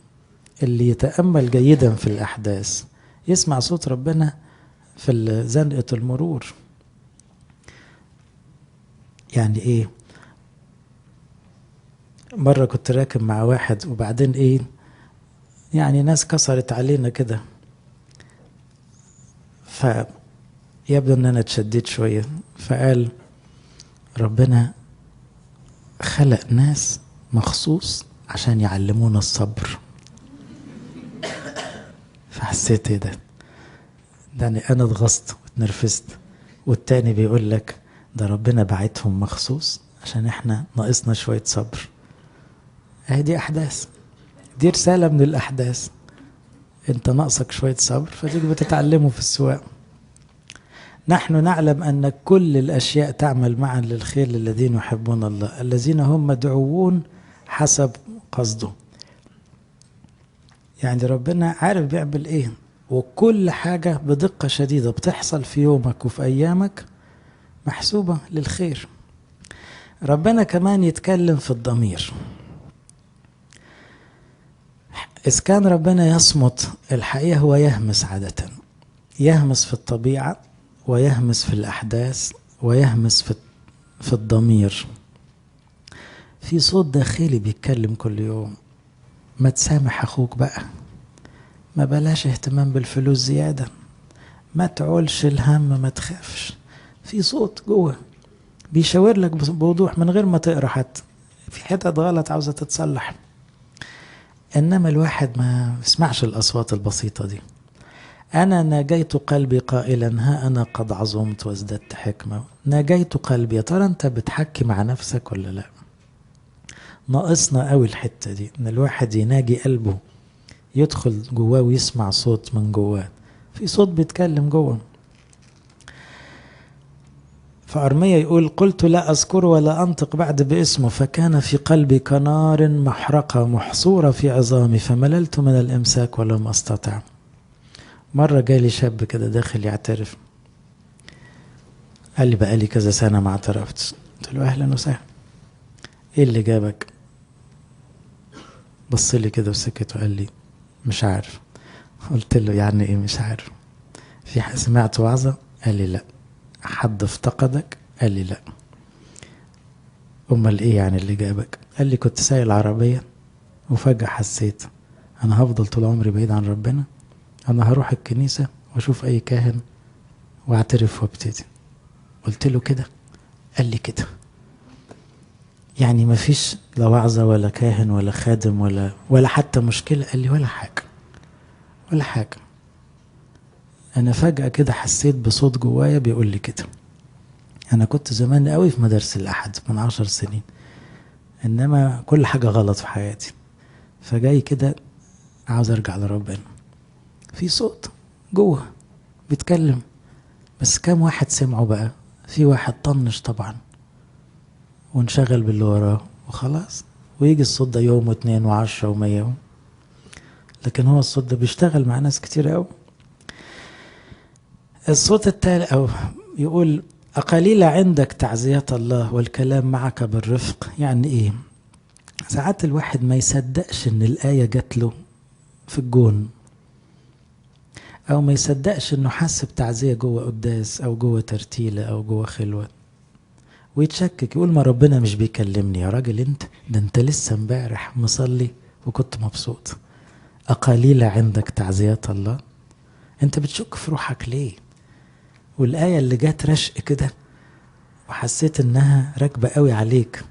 اللي يتأمل جيدا في الأحداث يسمع صوت ربنا في زنقة المرور. يعني إيه؟ مرة كنت راكب مع واحد، وبعدين إيه، يعني ناس كسرت علينا كده، فيبدو ان انا اتشديت شوية، فقال ربنا خلق ناس مخصوص عشان يعلمونا الصبر. فحسيت ايه ده يعني انا اتغصت واتنرفزت، والتاني بيقول لك ده ربنا بعتهم مخصوص عشان احنا ناقصنا شوية صبر. اهي دي احداث، دي رسالة من الأحداث، أنت ناقصك شوية صبر فتيجي بتتعلمه في السواق. نحن نعلم أن كل الأشياء تعمل معا للخير للذين يحبون الله، الذين هم مدعوون حسب قصده. يعني ربنا عارف بيعمل إيه، وكل حاجة بدقة شديدة بتحصل في يومك وفي أيامك محسوبة للخير. ربنا كمان يتكلم في الضمير. إذ كان ربنا يصمت، الحقيقة هو يهمس عادة، يهمس في الطبيعة ويهمس في الأحداث ويهمس في الضمير. في صوت داخلي بيتكلم كل يوم: ما تسامح أخوك بقى، ما بلاش اهتمام بالفلوس زيادة، ما تعولش الهم، ما تخافش. في صوت جوه بيشاور لك بوضوح من غير ما تقرأ حتى، في حتت غلط عاوزة تتصلح. إنما الواحد ما يسمعش الأصوات البسيطة دي. أنا ناجيت قلبي قائلا ها أنا قد عظمت وازددت حكمة. ناجيت قلبي، يا ترى أنت بتحكي مع نفسك ولا لا؟ ناقصنا قوي الحتة دي، إن الواحد يناجي قلبه، يدخل جواه ويسمع صوت من جواه، في صوت بيتكلم جوه. فأرميا يقول: قلت لا أذكر ولا أنطق بعد باسمه، فكان في قلبي كنار محرقة محصورة في عظامي، فمللت من الإمساك ولم أستطع. مرة جالي شاب كده داخل يعترف، قال لي بقالي كذا سنة ما اعترفتش. قلت له أهلا وسهلا، إيه اللي جابك؟ بص لي كده وسكت وقال لي مش عارف. قلت له يعني إيه مش عارف؟ في سمعت وعظة؟ قال لي لا. حد افتقدك؟ قال لي لا. امال ايه يعني اللي جابك؟ قال لي كنت سايق العربية وفجأة حسيت انا هفضل طول عمري بعيد عن ربنا، انا هروح الكنيسة واشوف اي كاهن واعترف وابتدي. قلت له كده؟ قال لي كده. يعني مفيش لا وعظة ولا كاهن ولا خادم ولا حتى مشكلة؟ قال لي ولا حاجة، ولا حاجة. أنا فجأة كده حسيت بصوت جوايا بيقول لي كده. أنا كنت زمان قوي في مدارس الأحد من 10 سنين، انما كل حاجة غلط في حياتي، فجاي كده عاوز ارجع لربنا. في صوت جوه بيتكلم، بس كام واحد سمعه بقى؟ في واحد طنش طبعا وانشغل باللي وراه وخلاص، ويجي الصوت ده يوم و2 و10 و100، لكن هو الصوت ده بيشتغل مع ناس كتير قوي. الصوت التالي او يقول أقليل عندك تعزية الله والكلام معك بالرفق. يعني ايه؟ ساعات الواحد ما يصدقش ان الآية جات له في الجون، او ما يصدقش انه حس بتعزية جوه قداس او جوه ترتيلة او جوه خلوة، ويتشكك يقول ما ربنا مش بيكلمني. يا راجل انت، ده انت لسه امبارح مصلي وكنت مبسوط. أقليل عندك تعزية الله؟ انت بتشك في روحك ليه؟ والآية اللي جات رشق كده وحسيت انها راكبة قوي عليك،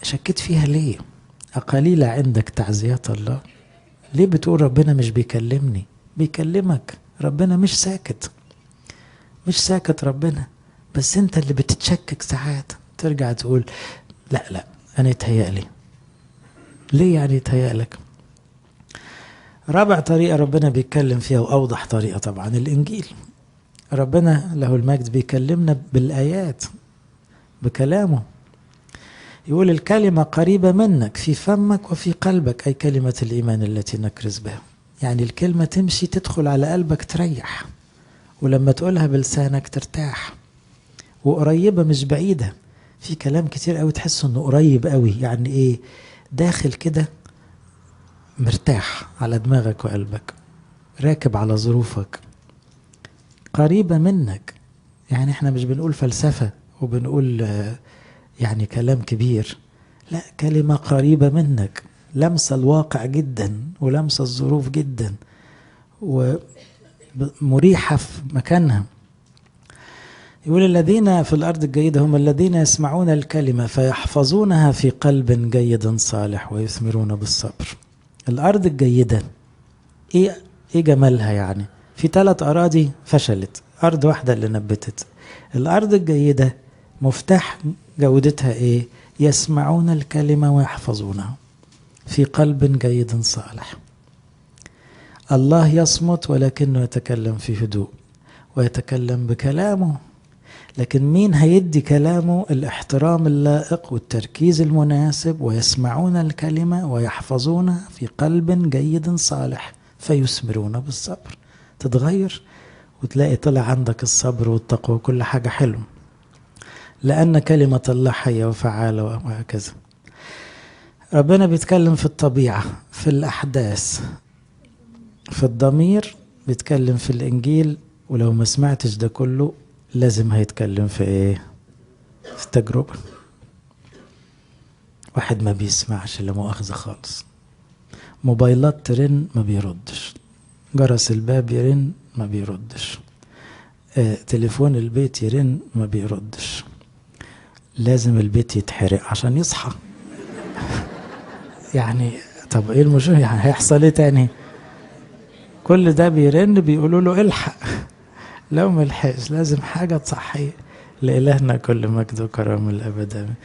شكيت فيها ليه؟ أقليل عندك تعزية الله؟ ليه بتقول ربنا مش بيكلمني؟ بيكلمك، ربنا مش ساكت، مش ساكت ربنا، بس انت اللي بتتشكك ساعات، ترجع تقول لا لا انا يتهيألي. ليه يعني يتهيألك؟ رابع طريقة ربنا بيتكلم فيها وأوضح طريقة طبعا الإنجيل. ربنا له المجد بيكلمنا بالآيات، بكلامه. يقول الكلمة قريبة منك في فمك وفي قلبك، أي كلمة الإيمان التي نكرز بها. يعني الكلمة تمشي تدخل على قلبك تريح، ولما تقولها بلسانك ترتاح، وقريبة مش بعيدة. في كلام كتير قوي تحس انه قريب قوي، يعني ايه؟ داخل كده مرتاح على دماغك وقلبك، راكب على ظروفك، قريبة منك. يعني احنا مش بنقول فلسفة وبنقول يعني كلام كبير، لا، كلمة قريبة منك، لمسة الواقع جدا ولمسة الظروف جدا، ومريحة في مكانها. يقول الذين في الأرض الجيدة هم الذين يسمعون الكلمة فيحفظونها في قلب جيد صالح ويثمرون بالصبر. الأرض الجيدة إيه جمالها؟ يعني في 3 أراضي فشلت، أرض واحدة اللي نبتت. الأرض الجيدة مفتاح جودتها إيه؟ يسمعون الكلمة ويحفظونها في قلب جيد صالح. الله يصمت ولكنه يتكلم في هدوء ويتكلم بكلامه، لكن مين هيدي كلامه الاحترام اللائق والتركيز المناسب؟ ويسمعون الكلمة ويحفظونها في قلب جيد صالح فيثمرون بالصبر. تتغير وتلاقي طلع عندك الصبر والتقوى وكل حاجة حلوة، لأن كلمة الله حية وفعالة وهكذا. ربنا بيتكلم في الطبيعة، في الأحداث، في الضمير، بيتكلم في الإنجيل، ولو ما سمعتش ده كله لازم هيتكلم في إيه؟ في التجربة. واحد ما بيسمعش لا مؤاخذة خالص، موبايلات ترن ما بيردش، جرس الباب يرن ما بيردش، تليفون البيت يرن ما بيردش، لازم البيت يتحرق عشان يصحى. يعني طب ايه المشكلة؟ يعني هيحصل ايه تاني؟ كل ده بيرن بيقولوا له الحق، لو ما لحقش لازم حاجة تصحيه. لإلهنا كل مجد وكرم الأبد آمين.